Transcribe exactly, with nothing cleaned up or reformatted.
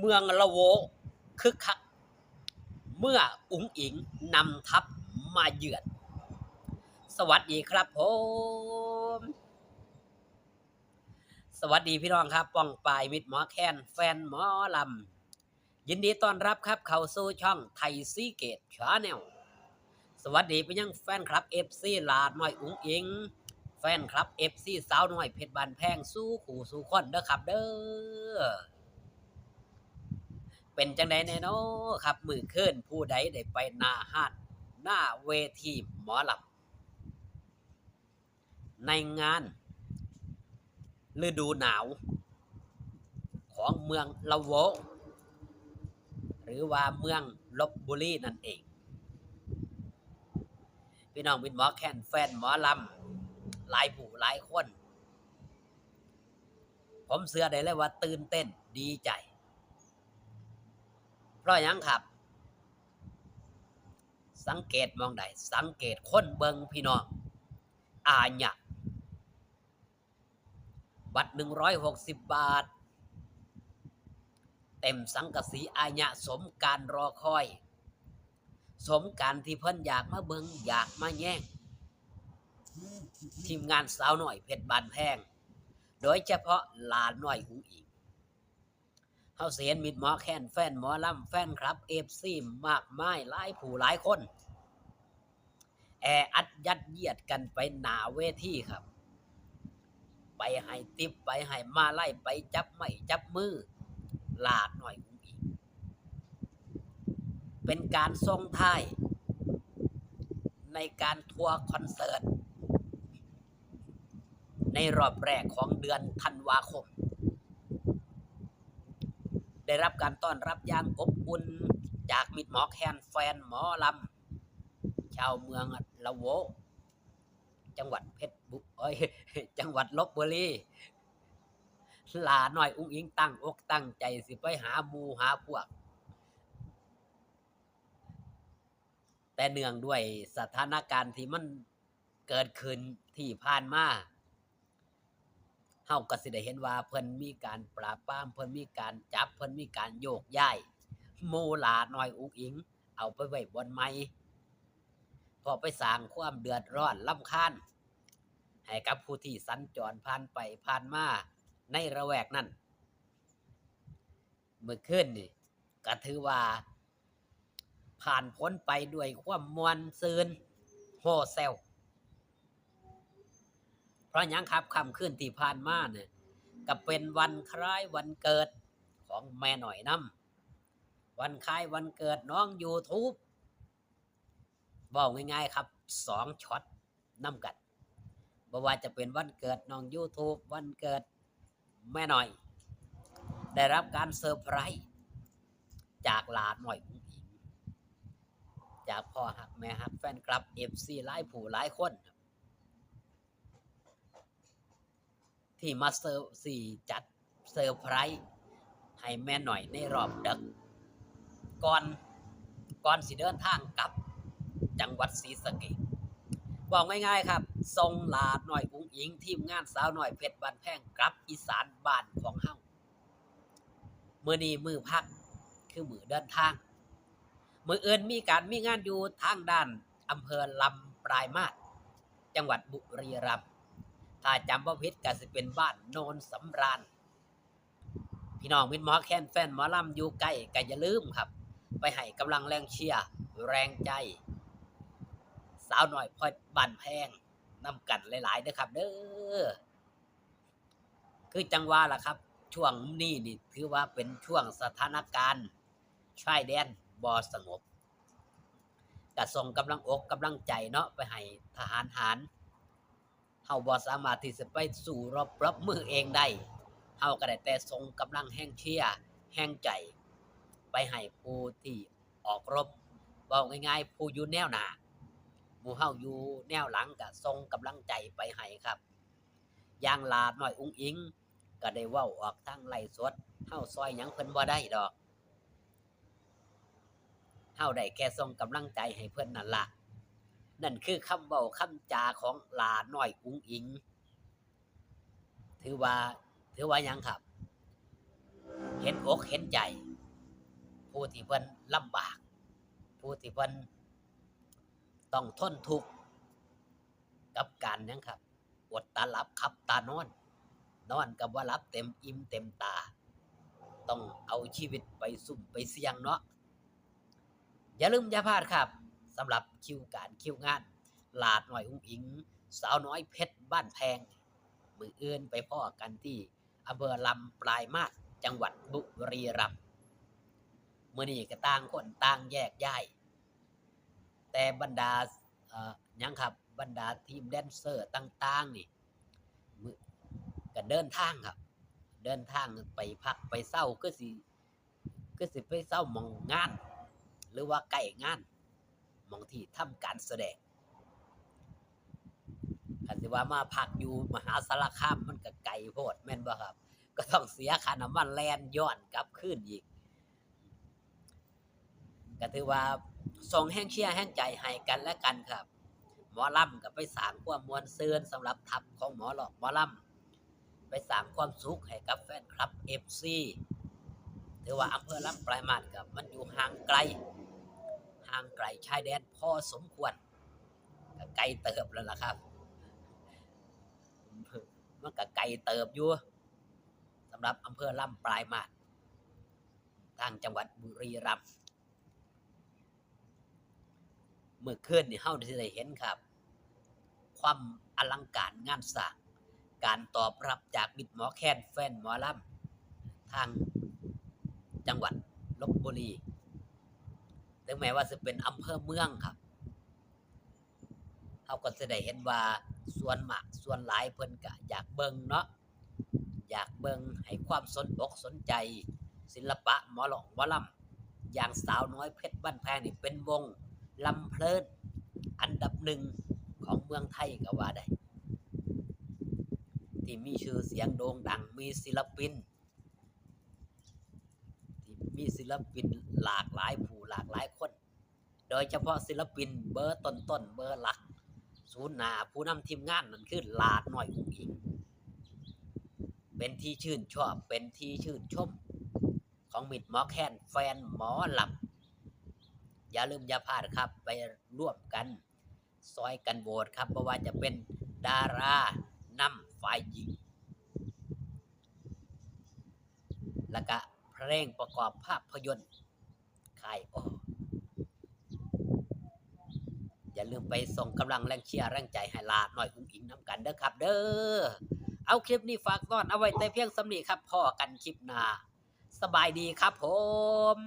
เมืองละโวคึกคัก เมื่ออุ๋งอิ๋งนำทัพมาเยือน สวัสดีครับผม สวัสดีพี่น้องครับ ป้องปายมิตรหมอแคน แฟนหมอลำ ยินดีต้อนรับครับ เข้าสู่ช่องไทยซีเกตชาแนล สวัสดีไปยังแฟนคลับ เอฟซี หลาน้อยอุ๋งอิ๋ง แฟนคลับ เอฟซี สาวน้อยเพชรบ้านแพง สู่คู่สู่คนเด้อครับเด้อ เป็นจังใดแน่นอครับ มื้อคืนผู้ใดได้ไปหน้าฮ้าน หน้าเวทีหมอลำ ในงานฤดูหนาว ของเมืองละโว หรือว่าเมืองลพบุรีนั่นเอง พี่น้องมิตรหมอแคน แฟนหมอลำ หลายผู้หลายคน ผมเชื่อได้เลยว่าตื่นเต้นดีใจ เพราะหยังครับ สังเกตหม่องใด สังเกตคนเบิ่งพี่น้อง อาญะ บัตร หนึ่งร้อยหกสิบ บาท เต็มสังกะสี อาญะ สมการรอคอย สมการที่เพิ่นอยากมาเบิ่ง อยากมาแยง ทีมงานสาวน้อยเพชรบ้านแพง โดยเฉพาะหลาน้อยอุ๋งอิ๋ง เฮาสิเห็นมิตรหมอแคน แฟนหมอลำ แฟนคลับ เอฟซี มากมายหลายผู้หลายคน แออัดยัดเยียดกันไปหน้าเวทีครับ ไปให้ทิป ไปให้มาลัย ไปจับไม้จับมือหลาน้อยอุ๋งอิ๋ง เป็นการส่งท้าย ในการทัวร์คอนเสิร์ต ในรอบแรกของเดือนธันวาคม ได้รับการต้อนรับอย่างอบอุ่นจากมิตรหมอแคน แฟนหมอลำ ชาวเมืองละโว จังหวัดเพชรบุ เอ้ย จังหวัดลพบุรี หลาน้อยอุ๋งอิ๋งตั้งอกตั้งใจสิไปหาหมู่หาพวก แต่เนื่องด้วยสถานการณ์ที่มันเกิดขึ้นที่ผ่านมา เฮาก็สิได้เห็นว่าเพิ่นมีการปราบปราม เพิ่นมีการจับ เพิ่นมีการโยกย้ายหมู่หลาน้อยอุ๋งอิ๋ง เอาไปไว้บ่อนใหม่ เพราะไปสร้างความเดือดร้อนรำคาญ ให้กับผู้ที่สัญจรผ่านไปผ่านมาในละแวกนั้น มื้อคืนนี่ก็ถือว่าผ่านพ้นไปด้วยความม่วนซื่นโฮแซว เพราะหยังครับ ค่ำคืนที่ผ่านมาเนี่ย ก็เป็นวันคล้ายวันเกิดของแม่น้อยนำ วันคล้ายวันเกิดน้องยูทูบ เว้าง่ายๆครับ สองช็อตนำกัน บ่ว่าจะเป็นวันเกิดน้องยูทูบ วันเกิดแม่น้อย ได้รับการเซอร์ไพรส์จากหลาน้อยอุ๋งอิ๋ง จากพ่อฮักแม่ฮัก แฟนคลับ เอฟซี หลายผู้หลายคนครับ ที่มาเซอร์ ที่จัดเซอร์ไพรส์ให้แม่น้อยในรอบดึก ก่อน ก่อนสิเดินทางกลับจังหวัดศรีสะเกษ เว้าง่ายๆครับ ส่งหลาน้อยอุ๋งอิ๋ง ทีมงานสาวน้อยเพชรบ้านแพง กลับอีสานบ้านของเฮา มื้อนี้มื้อพัก คือมื้อเดินทาง มื้ออื่นมีการมีงานอยู่ทางด้านอำเภอลำปลายมาส จังหวัดบุรีรัมย์ ถ้าจำบ่ผิดก็สิเป็นบ้านโนนสำราญ พี่น้องมิตรหมอแคน แฟนหมอลำอยู่ใกล้ก็อย่าลืมครับ ไปให้กำลังแรงเชียร์แรงใจ สาวน้อยเพชรบ้านแพงนำกันหลายๆเด้อครับเด้อ คือจั่งว่าล่ะครับ ช่วงนี้นี่ถือว่าเป็นช่วงสถานการณ์ชายแดนบ่สงบ ก็ส่งกำลังอกกำลังใจเนาะ ไปให้ทหารหาร เฮาบ่สามารถที่สิไปสู้รบปรบมือเองได้ เฮาก็ได้แต่ส่งกำลังแฮงเชียร์แฮงใจ ไปให้ผู้ที่ออกรบ เว้าง่ายๆ ผู้อยู่แนวหน้า หมู่เฮาอยู่แนวหลังก็ส่งกำลังใจไปให้ครับ อย่างหลาน้อยอุ๋งอิ๋ง ก็ได้เว้าออกทางไลฟ์สด เฮาซ่อยหยังเพิ่นบ่ได้ดอก เฮาได้แค่ส่งกำลังใจให้เพิ่นนั่นละ นั่นคือคำเว้าคำจาของหลาน้อยอุ๋งอิ๋ง ถือว่า ถือว่าหยังครับ เห็นอกเห็นใจ ผู้ที่เพิ่นลำบาก ผู้ที่เพิ่นต้องทนทุกข์กับการหยังครับ อดตาหลับขับตานอน นอนก็บ่หลับเต็มอิ่มเต็มตา ต้องเอาชีวิตไปซุ่มไปเสี่ยงเนาะ อย่าลืมอย่าพลาดครับ สำหรับคิวการคิวงาน หลาดน้อยอุ๋งอิ๋ง สาวน้อยเพชรบ้านแพง มื้ออื่นไปพ้อกันที่อำเภอลำปลายมาส จังหวัดบุรีรัมย์ มื้อนี้ก็ต่างคนต่างแยกย้าย แต่บรรดา เอ่อ หยังครับ บรรดาทีมแดนเซอร์ต่างๆ นี่ มื้อ ก็เดินทางครับ เดินทางไปพักไปเซา คือสิ คือสิไปเซาหม่องงาน หรือว่าใกล้งาน หม่องที่ทำการแสดง คันสิว่ามาพักอยู่มหาสารคามมันก็ไกลโพด แม่นบ่ครับ ก็ต้องเสียค่าน้ำมันแล่นย้อนกลับคืนอีก ก็ถือว่าส่งแรงเชียร์แรงใจให้กันและกันครับ หมอลำก็ไปสร้างความม่วนซื่นสำหรับทัพของหมอร้องหมอลำ ไปสร้างความสุขให้กับแฟนคลับ เอฟซี ถือว่าอำเภอลำปลายมาสก็มันอยู่ห่างไกล ห่างไกลชายแดนพอสมควร ก็ไกลเติบแล้วล่ะครับ มันก็ไกลเติบอยู่ สำหรับอำเภอลำปลายมาส ทางจังหวัดบุรีรัมย์ มื้อคืนนี่เฮาสิได้เห็นครับ ความอลังการงานสร้าง การตอบรับจากมิตรหมอแคน แฟนหมอลำ ทางจังหวัดลพบุรี ถึงแม้ว่าสิเป็นอำเภอเมืองครับ เฮาก็สิได้เห็นว่าส่วนมากส่วนหลายเพิ่นก็อยากเบิ่งเนาะ อยากเบิ่ง ให้ความสนอกสนใจ ศิลปะหมอร้องหมอลำ อย่างสาวน้อยเพชรบ้านแพงนี่เป็นวงลำเพลินอันดับหนึ่งของเมืองไทยก็ว่าได้ ที่มีชื่อเสียงโด่งดัง มีศิลปิน ที่มีศิลปินหลากหลายผู้หลากหลายคน โดยเฉพาะศิลปินเบอร์ต้นๆ เบอร์หลัก ศูนย์หน้าผู้นำทีมงานนั่นคือหลาดน้อยอุ๋งอิ๋ง เป็นที่ชื่นชอบ เป็นที่ชื่นชมของมิตรหมอแคน แฟนหมอลำ อย่าลืมอย่าพลาดครับ ไปร่วมกันซอยกันโหวตครับ บ่ว่าจะเป็นดารานำฝ่ายหญิง แล้วก็เพลงประกอบภาพยนตร์ค่ายออ อย่าลืมไปส่งกำลังแรงเชียร์แรงใจให้หลาดน้อยอุ๋งอิ๋งนำกันเด้อครับเด้อ เอาคลิปนี้ฝากต้อนเอาไว้แต่เพียงส่ำนี้ครับ พ้อกันคลิปหน้า สบายดีครับผม